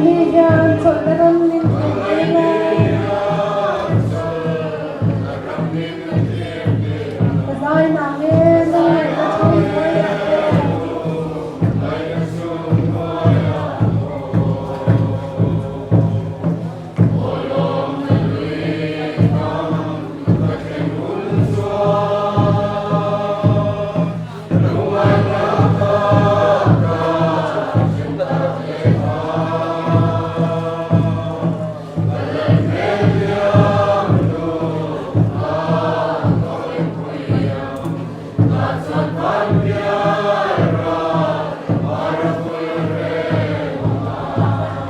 Ani hian chawlhna ram min thlen tir a. Ka zai nang e, lungngaihna chhung hnuaiah te.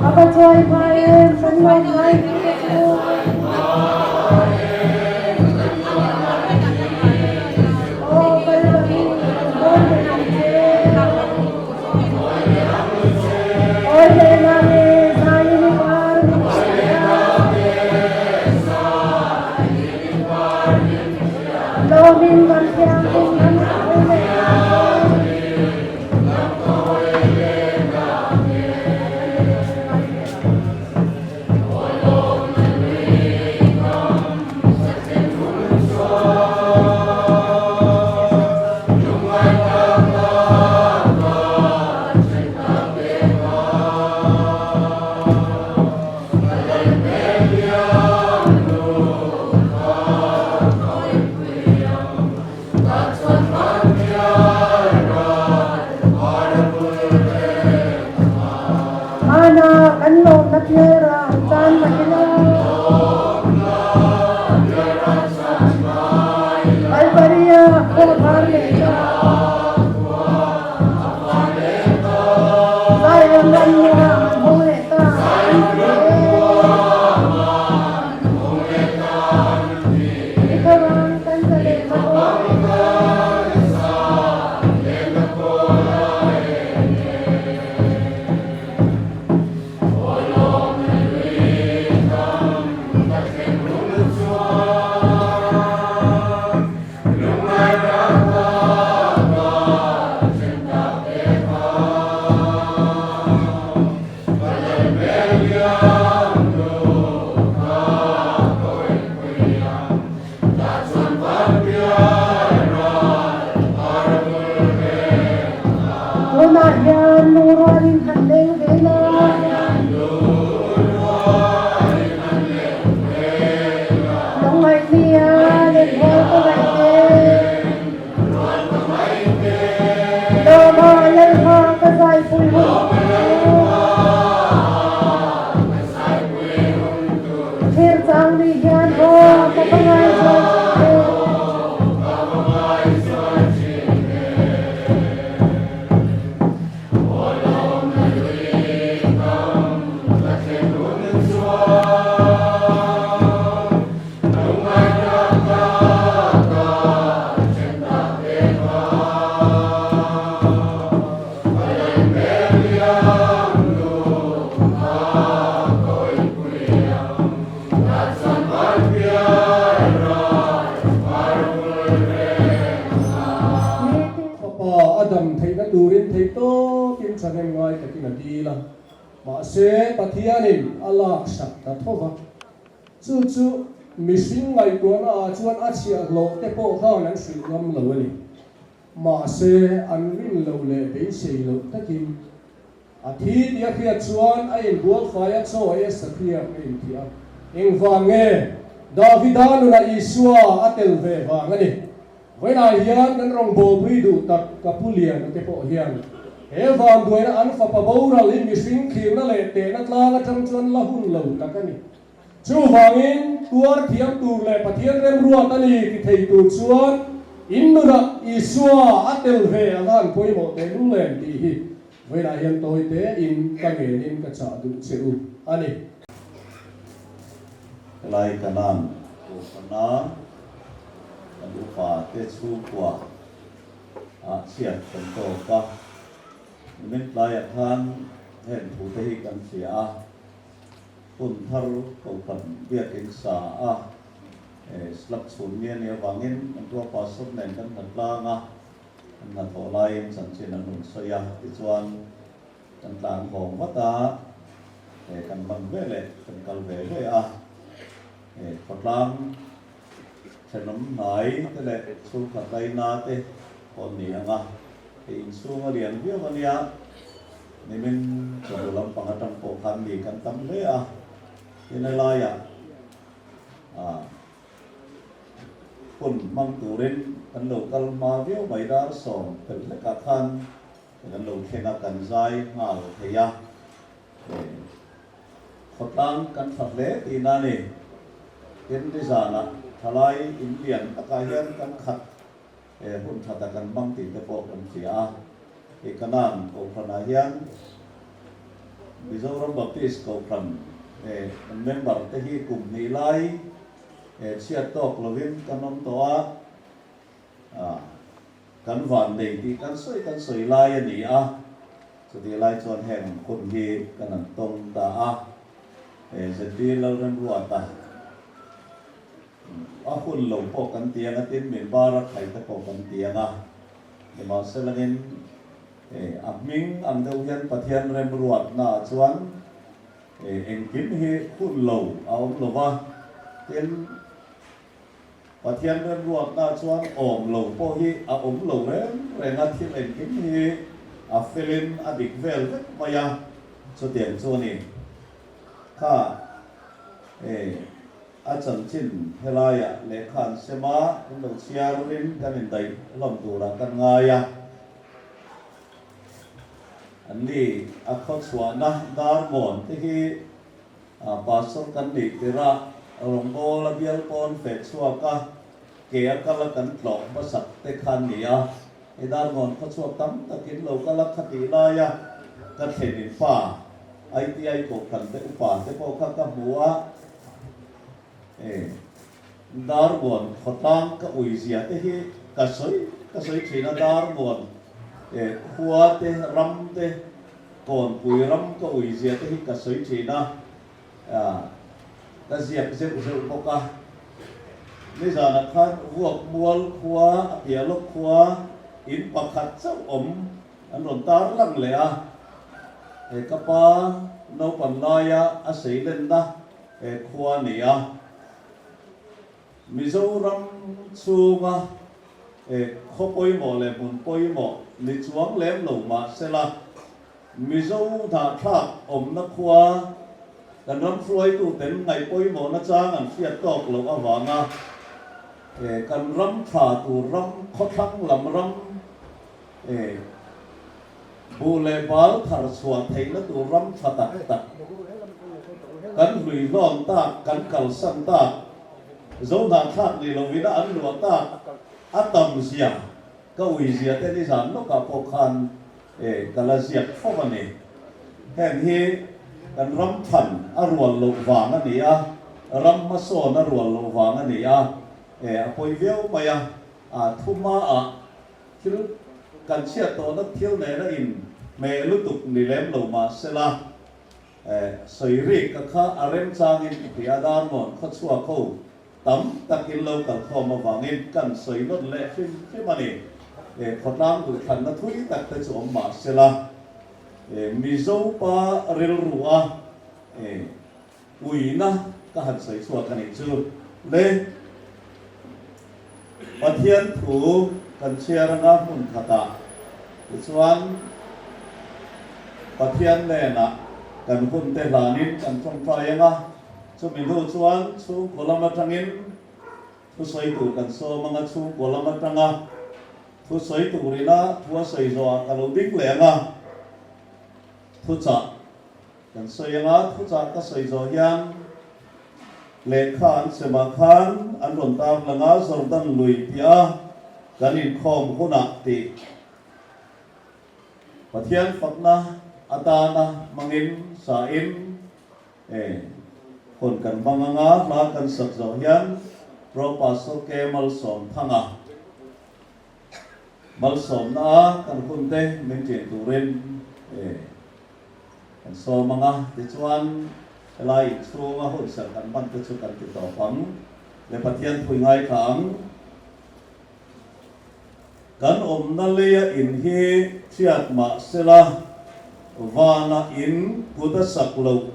A va chuai hma em, kan lawm ngai mi te chu. Aw Kalvari, kan dawn reng ang che. Awi leh nang e, zaiin i par min hria. Lawmin kan thianghlim lam ka hawi leh nang e. Hmana kan lawmna pialra an chan mah ila. Kalvaria khua var leh ta. Zion ram nuam an hawng leh ta an ti e. I thawang kan za leh ma aw. Tunah hian lungrualin han leng ve la. Lungngaih nia lenrual ka ngaih te. Lawma Lalhma ka zaipui hun tur chu. Thlir chang ni hian aw ka va ngai zual thin e. Fapa a dam theihna turin theihtawpin thahnem ngai takin a dil a, mahse Pathianin a laksak ta tho va. Chu chu mihring ngaihtuahna ah chuan a chhiahhlawh te pawh khan an hrilh ngam lo a ni. Mahse, an rin loh leh beisei loh takin a thi tih a hriat chuan a inbual fai a chaw a sathiak a inthih a. Engvang nge? Davida nunah Isua a tel ve vang a ni. Vawiinah hian kan rawngbawlpui duh tak ka pu Liana te pawh hian he vanduaina an fapa boral hi mihring thlirna leh tehna tlang atang chuan la hun lo tak a ni. Chuvangin, tuar thiam tur leh Pathian remruat a ni ti thei tur chuan in nunah Isua a tel ve a han pawimawh teh lul em tih hi vawiinah hian tawi tein ka ngenin ka chah duh che u a ni. Helai Kanan Kohhrana kan upa te chhungkua ah chhiat kan tawk a, nimin tlaiah khan heng thu te hi kan hria a. Hun thar Kohhran biakin sa a slab chhun mi a nih avangin kan tua pastor nen kan hna tlang a, kan hnathawh laiin chanchin an rawn sawi a, tichuan kan tlan hawng vat a. Kan man ve leh kan kal ve ve a, khawtlang thenawm hnai te leh chhungkhat laina te pawh an ni ang a, hei inchhung a lian viau a nia, nimin chawhnu lampang atang pawh khan mi kan tam hle a, tin helaiah hun hmang turin kan lo kal hma viau mai dar 10 hlekah khan kan lo thleng a, kan zai nghal thei a. Khawtlang kan tha hle tihna a ni. Tin, nizanah thalai in lian takah hian kan khat hun tha tak an hmang tih te pawh kan hria a. Hei Kanan Kohhranah hian Mizoram Baptist Kohhran kan member te hi kum hnih lai chhiat tawk lovin kan awm tawh a. Kan van nei tih kan sawi kan sawi lai a ni a, chutih lai chuan heng hun hi kan han tawng ta a, he ZD Lalremruata a hun lo pawh kan ti ang a, tin min bar a khai te pawh kan ti ang a, nimahselangin a hming ang deuh hian Pathian remruatnaah chuan engkim hi hun lo a awm lo va, tin. Pathian remruatna chuan awm lo pawh hi a awm lo reng reng a, thil engkim hi a felin a dik vel vek mai a, chutiang chu a ni. Kha e a chanchin helaiah lehkha an sem a, in lo chhiarin kan indaih hlawm turah kan ngai a. Anni a khawchhuahna Darmawn te hi Pastor kan nih tirh a, rawngbâwl a bial pawn feh chhuak a, ke a kal a kan tlawh hmasak te kha an ni a. Hei Darngawn khaw chhuak tam takin lo kal a kha tih lai a, ka thlenin pa ITI kohhran te upa te pawh kha ka hmu a, e Darngawn khawtlang ka ui zia te hi ka sawi ka sawi thin a, Darngawn e khua te ram te Kawnpui ram ka ui zia te hi ka sawi thin a, ka ziak zeuh zeuh bawk a. Nizanah khan Vuak mual khua a piah lawk khua in pakhat chauh awm an rawn tar lang leh a. He ka pa naupan laia a seilenna he khua a ni a. Mizoram chhunga khaw pawimawh leh hmun pawimawh ni chuang lem lo mah sela, Mizo hnahthlak awmna khua kan ram hruaituten ngaih pawimawhna chang an hriat tawk loh avanga kan ram tha tur ram khawthlang lam ram buh leh bal thar chhuah theihna tur ram tha tak tak kan hluihlawn tak, kan kalsan tak, Zohnahthlak ni lovin a an luah tak a tam zia, ka ui zia te nizan lawkah pawh khan ka la ziak fo a ni. Heng hi kan ram than a rual loh vang a ni a, ram hmasawn a rual loh vang a ni a, a pawi viau mai a, thuma-ah Thil kan chhiat tawhna thil nena in hmeh lutuk ni lem lo mah sela, sawi rik ka kha a remchangin i hria Darmawn khawchhuak ho tam takin lo kalkhawm avangin kan sawi nawn leh hrim hrim a ni. Khawtlang duhthlanna thui tak te chu awm mah sela, Mizo pa rilru a Uina ka han sawi chhuak a nih chu le. Pathian thu kan chhiar anga hmun khatah tichuan Pathian hnenah kan hun te hlanin kan tawngtai anga, chumi hnu chuan chhungkaw lam atangin thusawi tur kan sawm anga, chhungkaw lam atanga thusawi turina thu a sawi zawhah ka lo ding leh anga thuchah Kan sawi anga thuchah ka sawi zawh hian lehkha an semah khan an rawn tar lang a, Jordan lui piah a kan inkhawm hunah tih Pathian fakna atana hmangin sain e hun kan hmang anga hla kan sak zawh hian Pro Pastor K Malsawmthanga Malsawmna a kan hunte min ṭin turin e Kan sawm ang a, tichuan helai inchhunga hun serh kan hman te chu kan ti tawp ang. Le Pathian phui ngaithla ang. Kan awmna leia in hi chhiat mah sela, vana in kut a sak loh.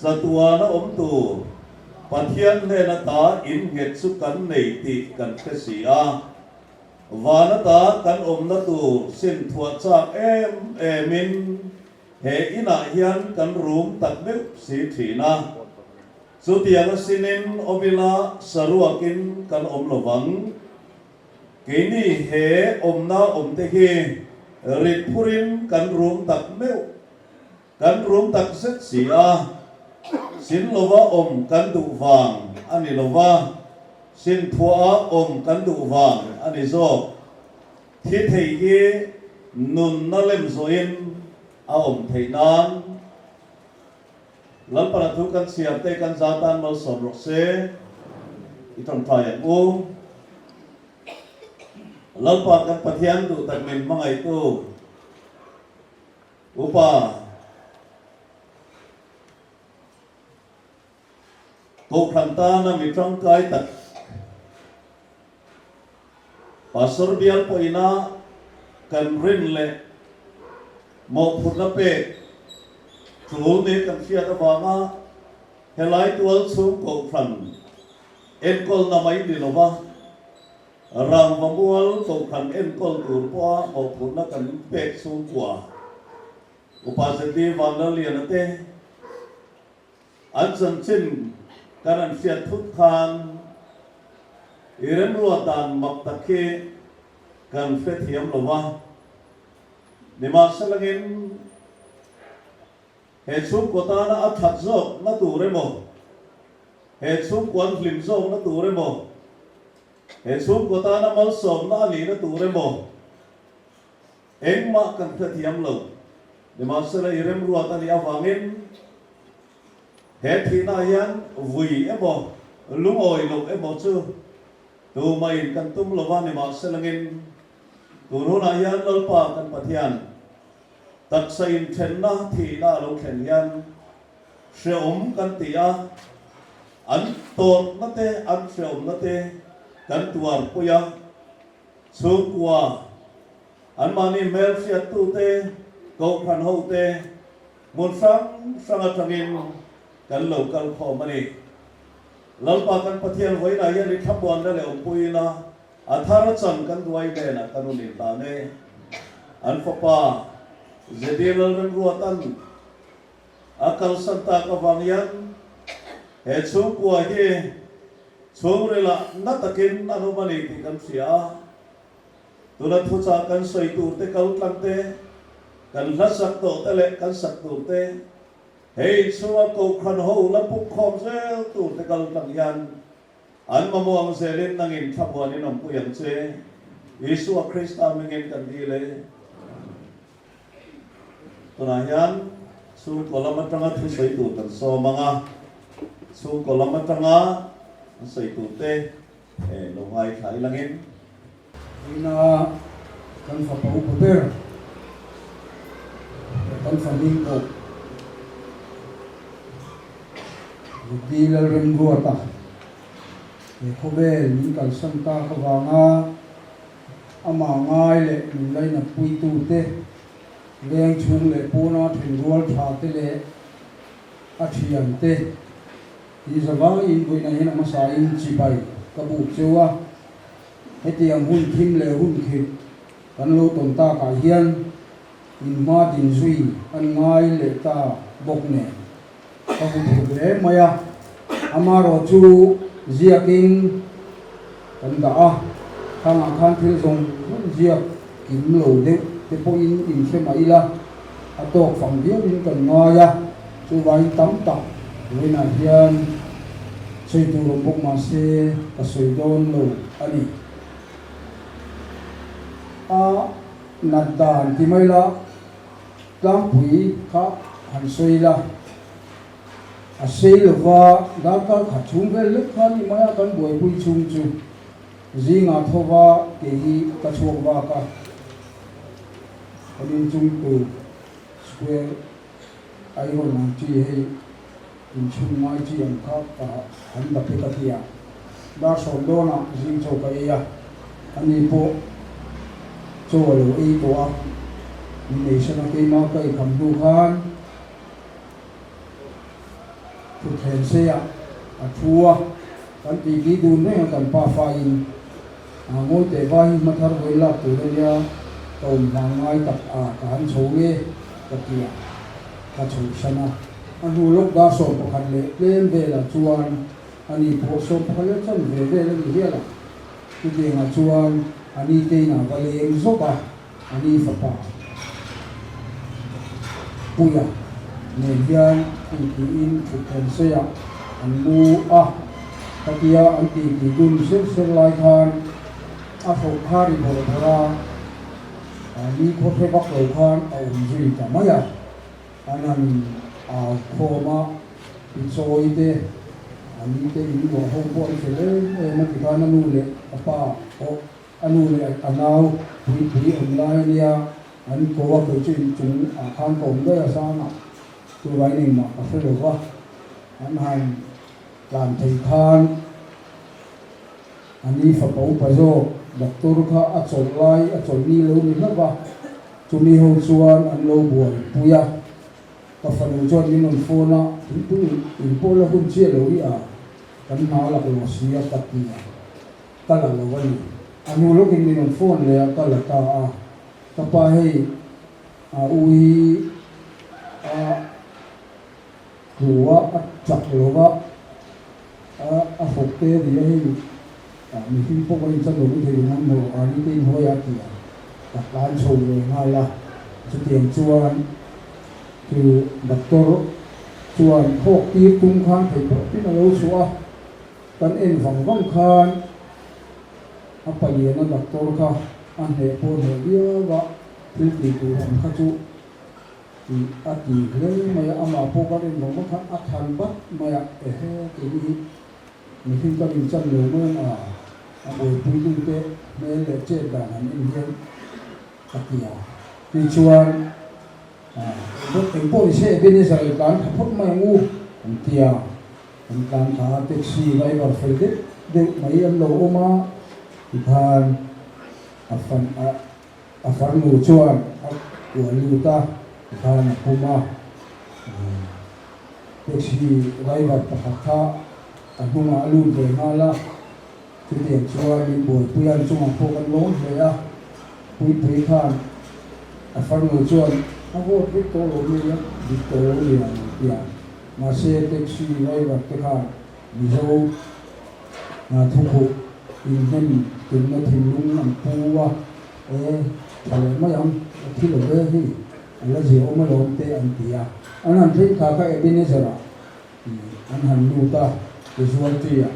Chatuana awm tur Pathian hnen ata innghet chu kan nei tih kan hre si a. Van ata kan awmna tur sin thuah chak em emin he inah hian kan rum tak meuh si thin a. Chutiang a sinin awm ila saruakin kan awm lo vang. Keini he awmna awmte hi rit phurin kan rum tak meuh. Kan rum tak zet si a, sin lova awm kan duh vang a ni lo va, sin thuaha awm kan duh vang a ni zawk. Thi thei hi nunna lem zawhin a awm theih nan Lalpana thu kan chhiar te kan za tan malsawm rawh se, i tawngtai ang u. Lalpa kan Pathian duh tak min hmangaihtu. Upa Kohhran tana mi tangkai tak Pastor bial pawhina kan rin leh mawhphurhna pek tul ni kan hriat avanga helai tual chhung Kohhran enkawlna mai ni lova Rangva mual kohhran enkawl tur pawha mawhphurhna kan pek chhungkua Upa Zeti Vanlalliana te an chanchin kan an hriat thut khan i remruat dan mak tak hi kan hrethiam lo va. Nimahselangin he chhungkaw tana a that zawkna tur emaw, he chhungkuan hlim zawkna tur emaw, He chhungkaw tana malsawmna a nihna tur emaw engmah kan hrethiam lo. Nimahsela i remruat a nih avangin he thihna hian vui emaw lungawi loh emaw chu tumahin kan tum lova nimahselangin tun hunah hian Lalpa kan Pathian taksa inthenna thihna a lo thlen hian hreawm kan ti a. An tawrhna te, an hreawmna te kan tuarpui a, chhungkua, anmahni hmelhriattu te, kohhran ho te, hmun hrang hrang atangin kan lo kal khawm a ni. Lalpa kan Pathian vawiinah hian i thlamuanna leh awmpuiina a thar chan kan duai hnenah kan rawn inhlan e. An fapa Zedil Lalremruata'n A kalsan tak avang hian he chhungkua hi chhungrilah na takin an awm a ni tih kan hria a. Tuna thuchah kan sawi tur te kal tlang te, kan hla sak tawh te leh kan sak tur te, he inchhunga kohhran ho la puk khawm zel tur te kal tlang hian an mamawh ang zelin nangin thlamuanin awmpui ang che. Isua Krista hmingin kan dil e. Tunah hian chhungkaw lam atanga thu sawi tur kan sawm ang a, chhungkaw lam atanga an sawi tur te lo ngaithla ilangin. Vawiina kan fapa upa ber leh kan fahming pawh Rudi Lalremruata he khawvel min kalsan tak avanga Amah ngai leh min lainat puitute, leng chhung leh pawna thenrual tha te leh a thian te hi zavai in vawiin ah hian a hmasa in chibai ka buk cheu a. Hetiang hun thim leh hun khirh kan lo tawn tak ah hian in hma din zui an ngai leh ta bawk nen ka hmu phur hle mai a. Amaherawh chu ziak in kan dah a, khangah khan thil zawng zawng ziak kim lo deuh te pawhin in hre mah ila, a tawk fang viau in kan ngai a, chuvangin tam tak vawiinah hian sawi tur awm bawk mah se ka sawi dawn lo a ni. A nat dan ti mai la, tlangpui kha han sawi ila. A sei lova, darkar khat chhung vel lek khan i maia kan buaipui chhung chu zingah thova kei hi ka chhuak vak a, kan inchung tur square iron ang chi hei inchhung ngai chi ang kha ka han dap e ka ti a, dar sawm dawnah zing chaw ka ei a, ani pawh chaw a lo ei tawh a, min ei san a keimah ka eikham hnu khan. Thutthleng seiah a thu a, kan titi dun reng a kan pa faiin a ngawi teh vai hi hmathar vawi lak tur a nia ka awm hlang ngai tak a ka han chho nge ka ti a, ka chho san a. A hnu lawk dar 11 leh tlem velah chuan ani pawh 11 leh chan ve vel a ni hial a, chutiangah chuan ani tein a va leng zawk a. Ani fapa Puia nen hian intiin thutthleng seiah an mu a, khatia an titi dun ser ser lai khan a hroh kha ri bawrh bawrh a, ni khaw hre vak lo khan a awm zui ta mai a, an han au khawm a, Pichawi te, ani te in luah ho pawh an fel em em a tikhan a nu leh a pa pawh A nu leh a nau puipui awm lai a nia, an ko a kei chu inchung ah khan ka awm daih a sangah chuvangin engmah ka hre lo va, an han tlan thei khan a ni fapa upa zawk doctor kha a chawlh lai a chawlh ni lo ni hlauh va, chumi ho chuan an lo buaipui a, ka fanu chuan min rawn phone a, thingpui in pawh la hun chiah lo hi a, kan hna laklawh si a ka ti a. Ka la lo a ni. A hnu lawkin min rawn phone leh a, ka la ta a. Ka pa hei a u hi a tlu a, a chak lo va, a a hrawk te a ni a hei mihring pawh kan inchan lo mai thei lo hman hmawh a ni te inhawi a ti a, ka tlan chho ve nghal a. Chutiang chuan chu doctor chuan thawk tir tum khan theihtawpin a lo chhuah a. Kan en vang vang khan a paliana doctor kha a hneh pawh hneh viau a, thil tih tur ang kha chu tih a ti hle mai a, amah pawh kan en vang vang khan a than bat mai a, ehe keini hi mihring kan inchan lo mai ang a, a buaipui dute hmel leh chet dan han en hian ka ti a, tichuan engpawh ni se Ebenezer i tlan tha phawt mai ang u an ti a. An tlan thla a, taxi driver fel deuh deuh mai an lo awm a, tikhan a fan a a farnu chuan a kuah lut a, tikhan a pum a, taxi driver pakhat kha a hnungah a lut ve nghal a, chutiang chuan min buaipui a, an chungah pawh kan lawm hle a, Puipui khan a farnu chuan a vote vek tawh lo mai a, dik tawh lo ni ang an ti a. Mahse taxi driver te khan Mizo thukhuh inhnem tumna thinlung an pu a, e tha leh mai ang, a thi lo ve hi, a la zia awm alawm te an ti a. An han thleng thla kha Ebenezer-ah an han lut a, casualty-ah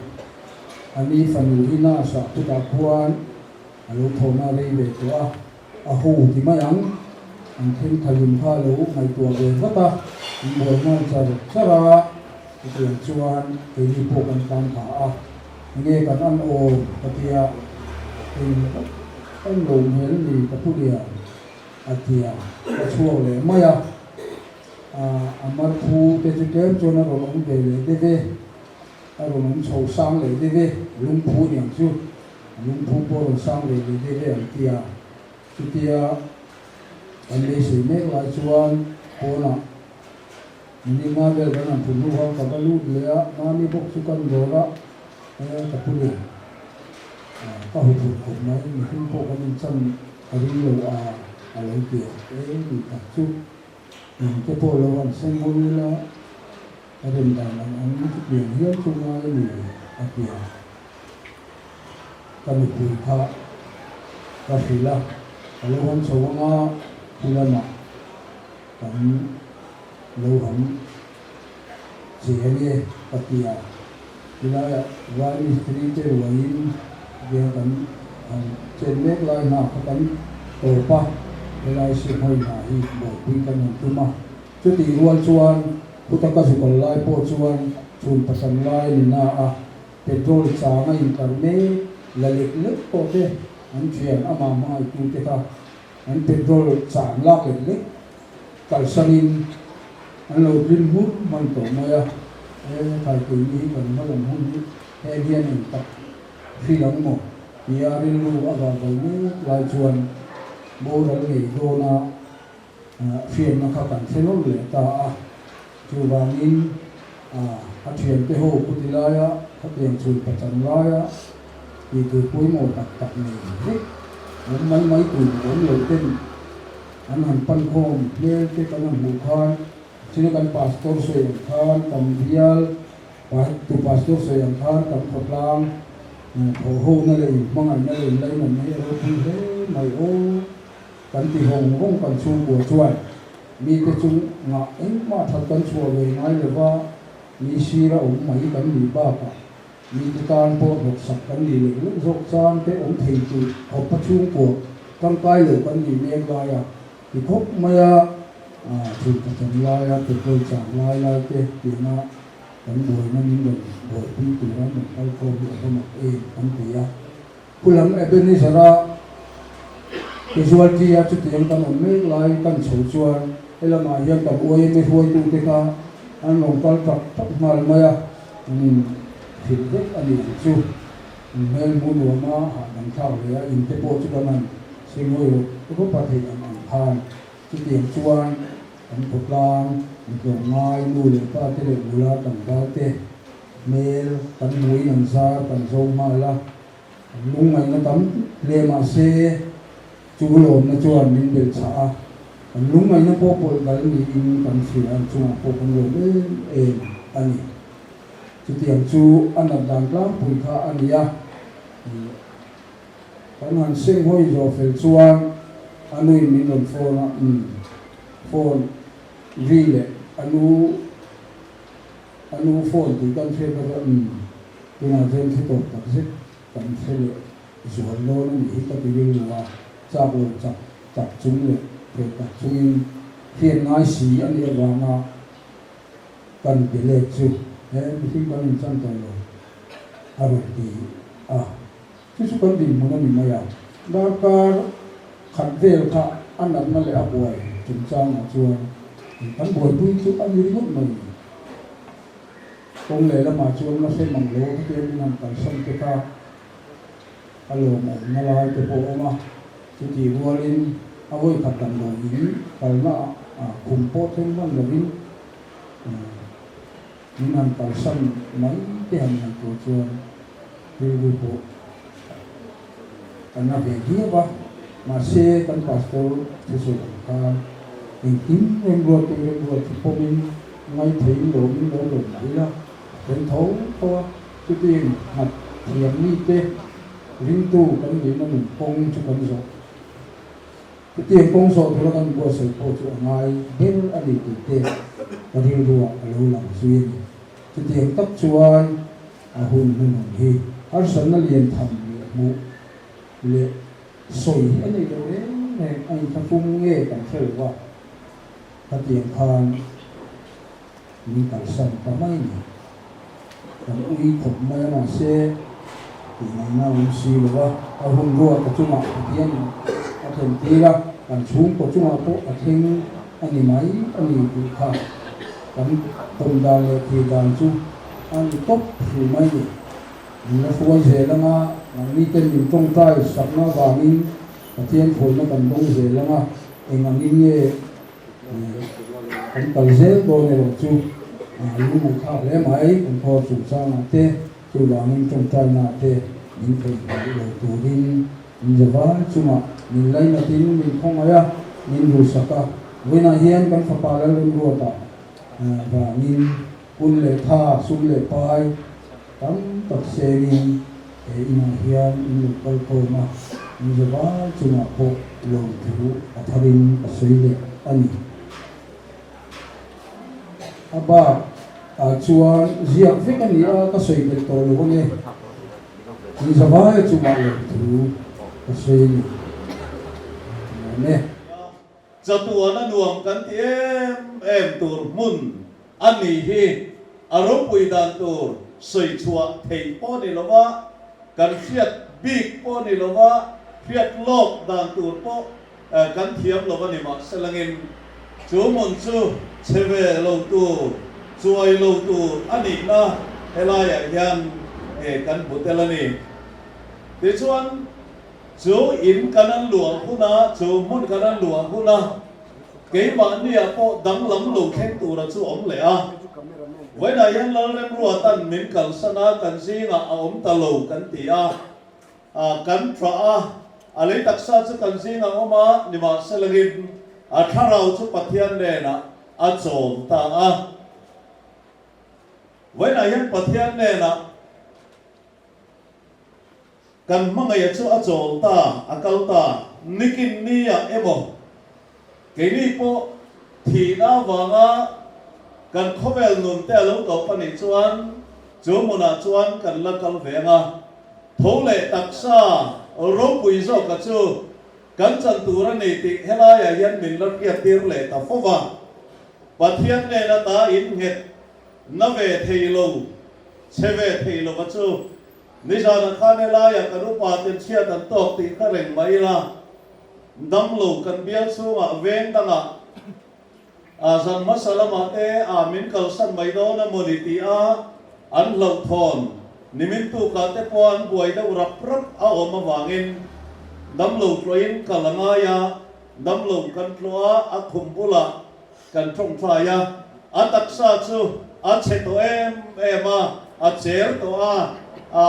a ni fanu hi nurse-ah chutah khuan a lo thawhna rei ve tawh a. A ho ti mai ang, an then thalim kha lo ngaihtuah ve vat a, an buai nghal char char a, chutiang chuan keini pawh kan tlan tha a, enge kan an awm ka tia, eng an lo hmel ni ka pu lian a tia, ka chhuak leh mai a, a marphu te chu tlem chuan a rawn awm ve leh deuh e, a rawn awm chho sang leh deuh e, lungphu niang chu. Lungphu pawh rawn sang ve leh deuh e an ti a, chutia kan beisei mek lai chuan pawnah minute nga vel kan han phun hnu khan ka va lut leh a, mahni bawk chu kan dawr a, e ka pu lian ka hu phur khawp mai, mihring pawh kan inchan ka ring lo a a lo ti a, e ni tak chu engte pawh lo han seng haw ila ka rem dan ang ang chutiang hial chu ngai a ni a ti a. Ka nupui kha ka hrilh a, ka lo han chho anga thu lamah kan lo han che ange ka ti a, tilaiah vai mistiri te ruaiin biang kan han chen mek lai hna kha kan tawp a, helai sihhmai hna hi buaipui kan han tum a, chutih rual chuan khuta ka zu kal lai pawh chuan chhun pasal lai a ni na a. Petrol chang a inkar mek la lek lek tawh te an thian amah hmangaihtu te kha an petrol chang lak lek lek kalsanin an lo tlim hmur hman tawh mai a, he thaikui hi kan hmalam hun hi heng hian eng tak hrilh ang maw tia rilru a vahvai mek lai chuan boral ngei dawna hriatna kha kan hre nawlh leh ta a, chuvangin. A thiante ho khuti laia khatiang chhun pachan laia tih tur pawimawh tak tak nei vek awm mai mai tur awm lo ten an han pan khawm hmel te kan han hmuh khan china kan pastor sawi ang khan kan bial tu pastor sawi ang khan kan khawtlang thawhhona leh inhmangaihna leh inlainatna hi a ropui hle mai aw. Kan ti vawng vawng kan chhungkua chuan mite chungah engmah that kan chhuah ve ngai lova, mi sira awm mai kan nih bakah mite tan pawh hnawksak kan nih leh lek zawk chang te awm thei tur khawpa chhungkua tangkai lo kan nih mek laia ti khawp maia chhun pachan laia petrol chang lai lai te tianga kan buaina min rawn buaipui tura an rawn kal khawm hi a va mak em kan ti a. Pulam Ebenezer-a casualty-a chutiang kan awm mek lai kan chho chuan helamah hian kan YMA hruaitute kha an rawn kal tak tak nghal mai a, an inhrilh vek a ni ang chu. An hmel hmu nuama hahdam thlak leh a inte pawh chu kan han singawi rawp rawp a theih ang ang khan chutiang chuan kan khawtlang mitlawmngai nu leh pa te leh nula tlangval te Hmel kan hmuin an zar kan zo nghal a, kan lungngaihna tam hle mah se chu lawmna chuan min belh chhah a, kan lungngaihna pawh pawlh dal niin kan hria an chungah pawh kan lawm em em a ni. Chutiang chu a nat dan tlangpui kha a ni a, kan han senghawi zawh fel chuan a nuin min rawn phone a, umm phone ri leh a nu A nu phone tih kan hriat kha chuan umm tunah chuan thu tawp tak zet kan hre leh zual dawn a nih hi ka ti rilru a, chak lo chak tak chung leh thei tak chungin hriat ngai si a nih avanga kan be let chu he mihring kan inchan tawh lo a rawn ti a, chu chu kan dinhmun a ni mai a, darkar khat vel kha a natna leh a buai chungchangah chuan kan buaipui chu a ni ringawt mai. Kawng leh lamah chuan la hre mang lo khatiang in han kalsan te kha a lawmawmna lai te pawh a awm a, chutih rualin a vawi khat damdawi in kalna ah khum pawh thleng hman lovin min han kalsan mai te han ngaihtuah chuan rilru pawh a na ve viau a, mahse kan pastor thusawi ang khan engkim remruat tu remruat chu pawmin ngaitheiin lawmin lo lawm mah ila a then tho tho a, chutin nghat thiam mite ringtu kan nihna nun kawng chu kan zawh. Chutiang kawng zawh tura kan buatsaih pawh chu a ngai ber a ni tih te ka rilruah a lo lang zui a ni. Chutiang tak chuan a hun hnuhnawm hi harsatna lian tham leh hmuh leh sawi hi a nei lo reng reng a inthlafung nge kan hre lo va, khatiang khan min kalsan ta mai ni. Kan ui khawp mai a mahse tih ngaihna a awm si lo va, a hun ruat a chungah Pathian a thlen tir a, kan chhungkaw chungah pawh a thleng a ni mai a ni tih kha kan pawm dan leh thlir dan chu a ni tawp hrih mai ni. Min la hruai zel anga nangni ten min tawngtai sakna avangin Pathian khawihna kan dawng zel anga eng angin nge kan kal zel dawn erawh chu lungngaihthlak hle mai kan khaw chungchangah te chuvangin tawngtaina te min theihnghilh lo turin min zavai chungah min lainatin min khawngaih a min duhsak a vawiinah hian kan fapa Lalremruata vangin Hun leh tha, sum leh pai tam tak sengin he inah hian in lo kal khawm a, in zavai chungah pawh lawmthu a tharin ka sawi leh a ni. A bak ah chuan ziak vek a ni a, ka sawi belh tawh lo ange. In zavai chungah lawmthu ka sawi a ni. Nuam e. Chatuan a nuam kan ti em em tur hmun a nih hi a ropui dan tur sawi chhuah theih pawh ni lova, kan hriat bik pawh ni lova, hriat lawk dan tur pawh kan thiam lo a ni mahselangin chu hmun chu chhe ve lo tur, chuai lo tur a nihna helaiah hian kan hmu tel a ni. Tichuan. Chu in kan an luah huna, chu hmun kan an luah huna, Keimahniah pawh danglam lo thleng tura chu awm leh a. Vawiinah hian Lalremruatan min kalsan a, kan zingah a awm ta lo kan ti a. Kan tah a, a lei taksa chu kan zingah awm a, nimahselangin a thlarau chu Pathian hnenah a chawl ta a. Vawiinah hian Pathian hnenah Kan hmangaih chu a chawl ta, a kal ta. Nikin nia emaw, keini pawh thihna avanga kan khawvel nun te a lo tawp a nih chuan chu hmunah chuan kan la kal ve ang a. Tho leh taksa ropui zawka chu kan chan tur a ni tih helaiah hian min la hriattir leh ta fo va. Pathian nena ta innghet na ve thei lo, che ve thei lova chu Nizanah khan helaiah kan upa ten chhiat an tawk tih ka reng mai ila, damlo kan bial chhungah veng dangah a zan hmasa lamah te a min kalsan mai dawn a mawni tih a an hlauhthawn nimin tukah te pawh an buai deuh rap rap a awm avangin damlo tlawhin kal a ngai a, damlo kan tlawh a, a khum bulah Kan tawngtai a, a taksa chu a chhe tawh em em a, a cher tawh a, a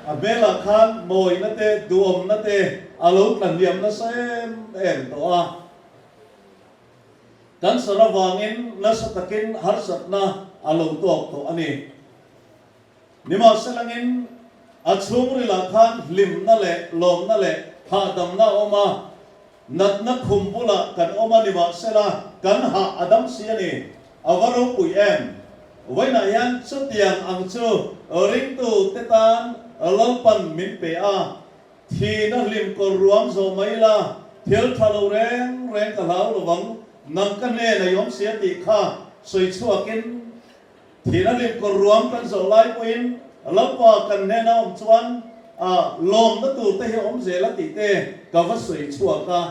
a hmelah khan mawina te, duhawmna te a lo tla hniam nasa em em tawh a. Cancer avangin nasa takin harsatna a lo tawk tawh a ni. Nimahselangin a chhungrilah khan hlimna leh lawmna leh hahdamna a awm a, natna khum bulah kan awm a nimahsela kan hah a dam si a ni. A va ropui em? Vawiinah hian chutiang ang chu ringtu te tan Lalpan min pe a, thihna hlim kawr ruam zawh mai ila, thil tha lo reng reng ka hlau lovang, nang ka hnen a i awm si a tih kha sawi chhuakin Thihna lim kawr ruam kan zawh lai pawhin Lalpa kan hnena awm chuan a lawmna tur te hi awm zel a tih te ka va sawi chhuak a.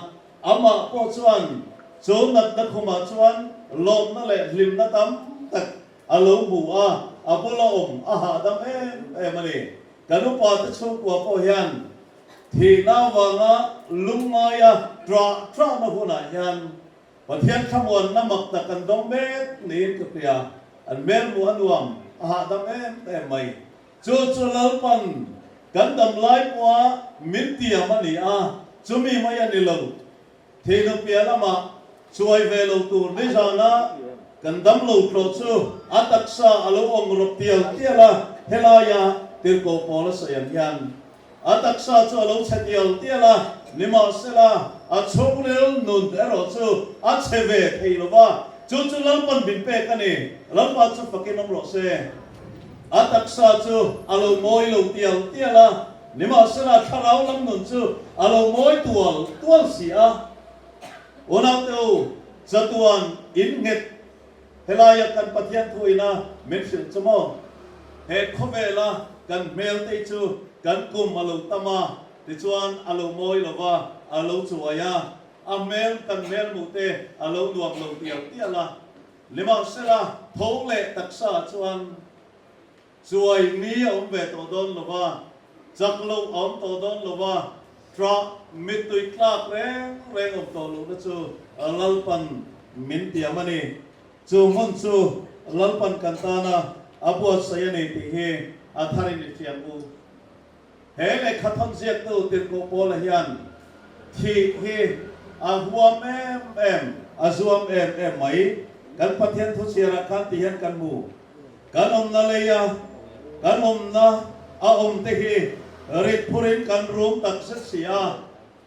Amah pawh chuan chu natna khumah chuan lawmna leh hlimna tam tak a lo hmu a, a bula awm a hahdam em em a ni. Kan upa te chhungkua pawh hian thihna avanga lungngaia ṭah ṭahna hunah hian Pathian thlamuanna mak tak an dawng mek niin ka hria. An hmel hmuh a nuam, a hahdam em em mai. Chu chu Lalpan kan dam lai pawha min tiam a ni a, chumi mai a ni lo. Thihnu piah lamah chuai ve lo tur nizana kan dam lo tlawh chu a taksa a lo awm rawp tial tial a, helaia tirhkoh pawl a sawi ang hian A taksa chu a lo chhe tial tial a, nimahsela, a chhungril nun erawh chu a chhe ve thei lo va, chu chu Lalpan min pek a ni. Lalpa chu fakin awm rawh se. A taksa chu a lo mawi lo tial tial a, nimahsela, thlarau lam nun chu a lo mawi tual tual si a. Unaute u, chatuan in nghet Helaia kan Pathian thuina min hrilh chu maw? He khawvela kan hmelte chu kan kum a lo tam a, tichuan a lo mawi lo va, a lo chuai a, a hmel kan hmel hmuh te a lo nuam lo tial tial a. Nimahsela, tho leh taksa chuan Chuai ni a awm ve tawh dawn lo va, chak loh a awm tawh dawn lo va, ṭah mittui tlak reng reng awm tawh lohna chu Lalpan min tiam a ni. Chu hmun chu Lalpan kan tana a buatsaih a ni tih hi a tharin i hriat u. He lehkha thawn ziaktu Tirhkoh Paula hian thih hi a huam em em, a zuam em em mai. Kan Pathian thuchhiarah khan ti hian kan hmu. Kan awmna leia kan awmna a awm te hi rit phurin kan rum tak zet si a,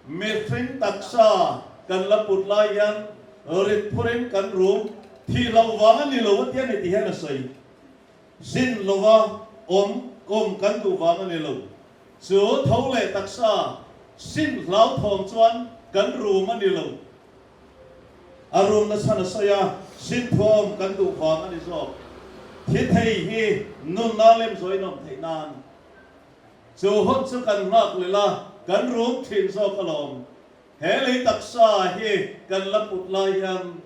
mihring taksa kan la put lai hian rit phurin kan rum thih loh vang a ni lo a tia ni ti hian a sawi. Zin lova awm awm kan duh vang a ni lo. Chu tho leh taksa sin hlauthawng chuan kan rum a ni lo. A rumna chhan a sawi a, sinthuam kan duh vang a ni zawk. Thi thei hi nunna lem zawiin awm theih nan chu hun chu kan nghak lel a, kan rum thin zawk alawm. He lei taksa hi kan la put lai hian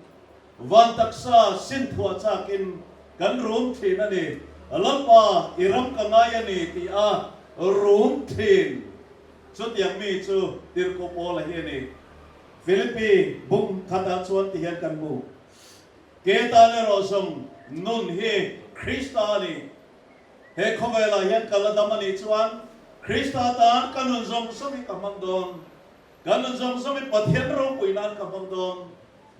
van taksa sinthuah chakin kan rum thin a ni. Lalpa, i ram ka ngai a ni tih a rum thin. Chutiang mi chu Tirhkoh Paula hi a ni. Philippi bung khatah chuan ti hian kan hmu, Ke tan erawh zawng nun hi Krista a ni. He khawvelah hian ka la dam a nih chuan Krista tan ka nun zawng zawng hi ka hmang dawn. Ka nun zawng zawng hi Pathian ropui nan ka hmang dawn.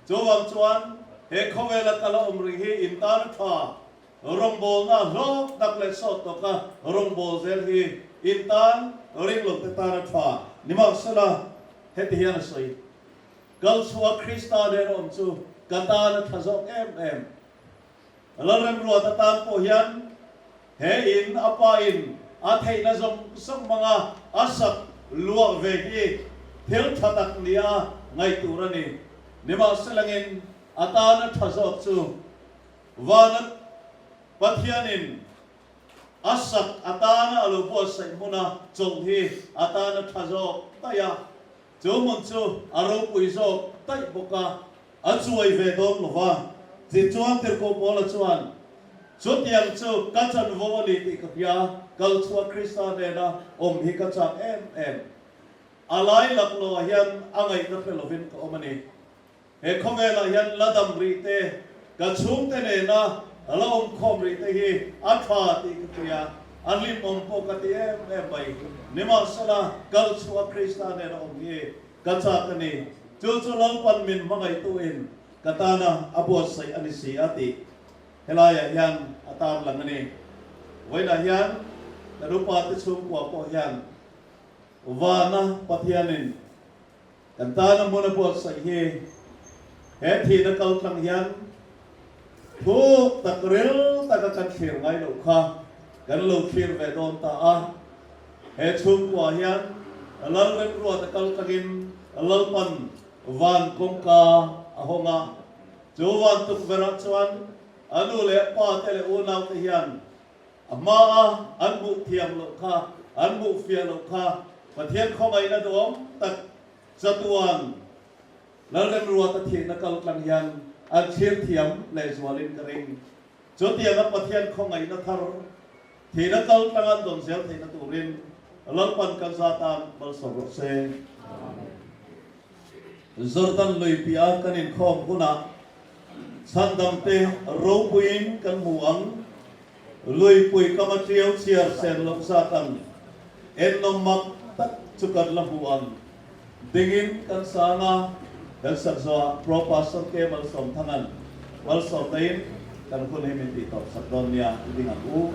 Chuvang chuan he khawvela ka la awm rih hi in tan a tha. Rawngbawlna hlawk tak leh sawt tawka rawngbâwl zel hi in tan ringlote tan a tha. Nimahsela, heti hian a sawi, Kal chhuah Krista nen awm chu ka tan a tha zawk em em. Lalremruat atan pawh hian he in a pa in a theihna zawng zawng hmanga a sak luah ve hi thil tha tak nia ngaih tur a ni. Nimahselangin a tan a tha zawk chu Vana Pathianin a sak atana a lo buatsaih hmuna chawlh hi atana tha zawk daih a, chu hmun chu a ropui zawk daih bawk a, a chuai ve dawn lo va. Tichuan Tirhkoh Paula chuan, Chutiang chu ka chanvo a ni tih ka hria, kal chhuah Krista nena awm hi ka chak em em. A lai laklawh ah hian a ngaihna hre lovin ka awm a ni. He khawvelah hian la dam rih te, ka chhungte nena la awm khawm rih te hi a tha tih ka hria, a hlimawm pawh ka ti em em mai. Nimahsela, kal chhuah Krista nena awm hi ka chak a ni. Chu chu Lalpan min hmangaihtuin ka tana a buatsaih a ni si a tih helaiah hian a tarlang a ni. Vawiinah hian kan upate chhungkua pawh hian Vana Pathianin Kan tana hmun a buatsaih hi he thihna kal tlang hian thuk tak ril taka kan thlir ngai loh kha kan lo thlir ve dawn ta a. He chhungkua hian Lalremruata kal tlangin Lalpan van kawngka a hawng a. Chu van tukverh ah chuan a nu leh pa te leh unau te hian A hmaa an hmuh thiam loh kha, an hmuh fiah loh kha Pathian khawngaihna duhawm tak chatuan Lalremruata thihna kal tlang hian an thlir thiam lehzualin ka ring. Chutianga Pathian khawngaihna thar thihna kal tlang an dawn zel theihna turin Lalpan kan za tan malsawm rawh se. Jordan lui piah kan inkhawm hunah chhandamte ropuiin kan hmu ang. Luipui kama tiau chhiar sen loh zat ang ennawm mak tak chu kan la hmu ang. Dingin kan sang a, kan sak zawhah Pro Pastor K Malsawmthanga'n malsawmna-in kan hun hi min tih tawp sak dawn nia i ding ang u.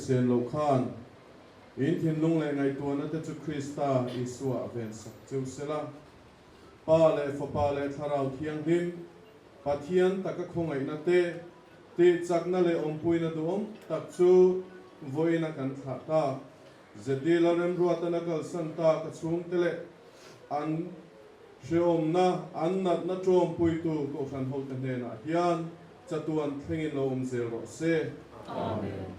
sen loh khan in thinlung leh ngaihtuahna te chu Krista Isua a vensak cheu sela. Pa leh Fapa leh Thlarau Thianghlim, Pathian taka khawngaihna te, tihchakna leh awmpuina duhawm tak chu vawiin a kan thlah tak. Zedil a remruatan a kalsan tak a chhungte leh an hrehawmna, an natna ṭawmpuitu Kohhran hote hnenah hian chatuan thlengin lo awm zel rawh se. Amen.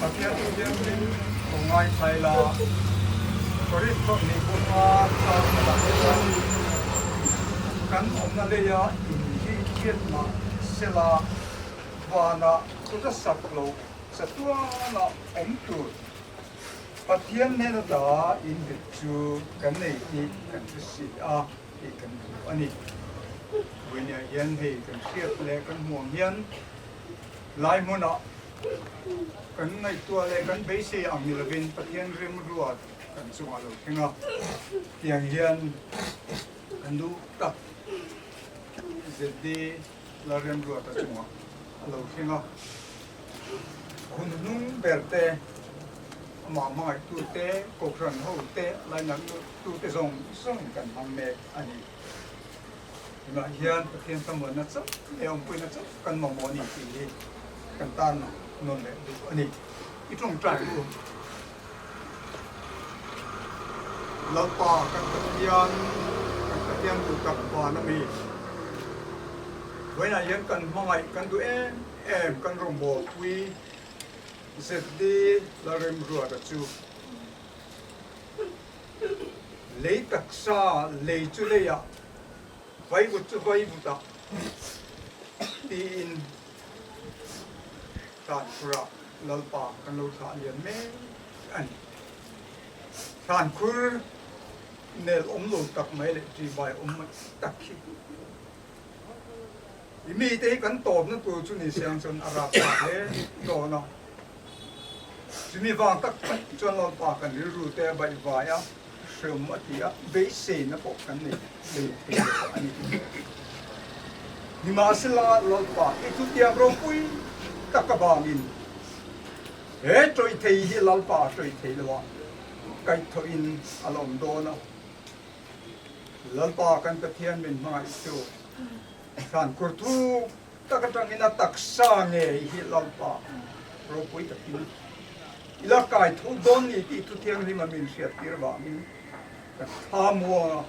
Pathian Thianghlim ko ngaithla ila, Korinth thawhni bunga chang khatah te chuan kan awmna leia in hi chhiat mah sela vanah kut a sak loh chatuana awm tur Pathian hnena ta in nghet chu kan nei tih kan hre si a tih kan hmu a ni. Vawiinah hian hei kan hriat leh kan hmu ang hian lai hmunah kan ngaihtuah leh kan beisei ang ni lovin Pathian rimruat kan chungah a lo thleng a, tiang hian. Kan duh tak ZD Lalremruata chungah a lo thleng a, hun hnung ber te, amah hmangaihtu te, Kohhran ho te, lainattu te zawng zawngin kan hmang mek a ni. Tunah hian Pathian thlamuanna chauh leh awmpuina chauh kan mamawh a ni tih hi kan tan nawn leh duh a ni. I tawngtai u. Lalpa kan Pathian, kan Pathian duh tak van a mi. Vawiinah hian kan hmangaih kan duh em em kan rawngbawlpui ZD Lalremruata chu lei taksa lei chu leiah vaivut chu vaivutah tiin Tankhurah Lalpa kan lo thlah lian mek a ni. Tankhur nel awm lo tak mai leh ṭihbai awm mai tak hi i mite hi kan tawpna tur chu ni siang chuan a rap thlak hle dawn a. Chumi vang tak tak chuan Lalpa kan rilru te a baihvai a, hreawm a ti a, beiseina pawh kan nei lei thei lo a ni. Nimahsela, Lalpa i thutiam ropui tak avangin he tawih thei hi Lalpa a tawih thei lo a, kaihthawhin a la awm dawn a. Lalpa kan Pathian min hmangaih chu thlan kur thuk tak atangin a taksa ngei hi Lalpa ropui takin i la kai tho dawn ni tih thu thianghlim a min hriattir vangin kan thla muang a.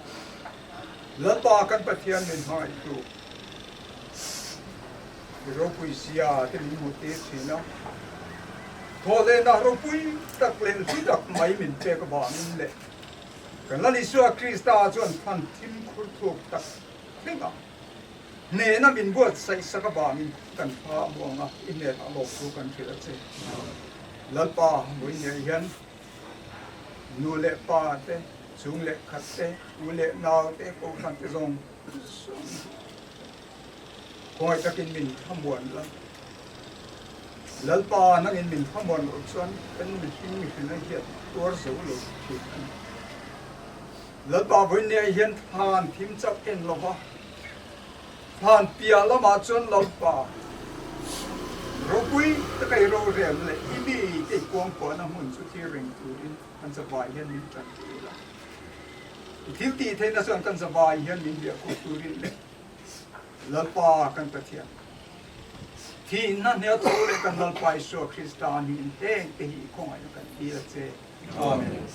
Lalpa kan Pathian min hmangaihtu i ropui zia te min hmuhtir thin a. Thawhlehna ropui tak leh hlu tak mai min pek avangin leh kan Lal Isua Krista chuan thlan thim khur thuk tak thleng a. Hnehna min buatsaih sak avangin kan hma a muang a, i hnenah lawk thu kan hrilh a che. Lalpa vawi ngei hian nu leh pa te, chung leh khat te, u leh nau te, kohhran te zawng zawng hi khawngaih takin min thlamuan la. Lalpa nangin min thlamuan loh chuan kan mihring mihrinna hian tuar zo lo thin a ni. Lalpa vawi ngei hian thlan thim chauh en lo va. Hlan piah lamah chuan Lalpa ropui taka i rorel leh i mi te i kuangkuahna hmun chu thlir reng turin kan zavai hian min tan tir a. I thil tih theihna chuan kan zavai hian min biahkhawh turin leh Lalpa kan Pathian thihna hnial tho leh kan Lalpa Isua Krista hmingin heng te hi i khawngaihna kan dil a che. Amen.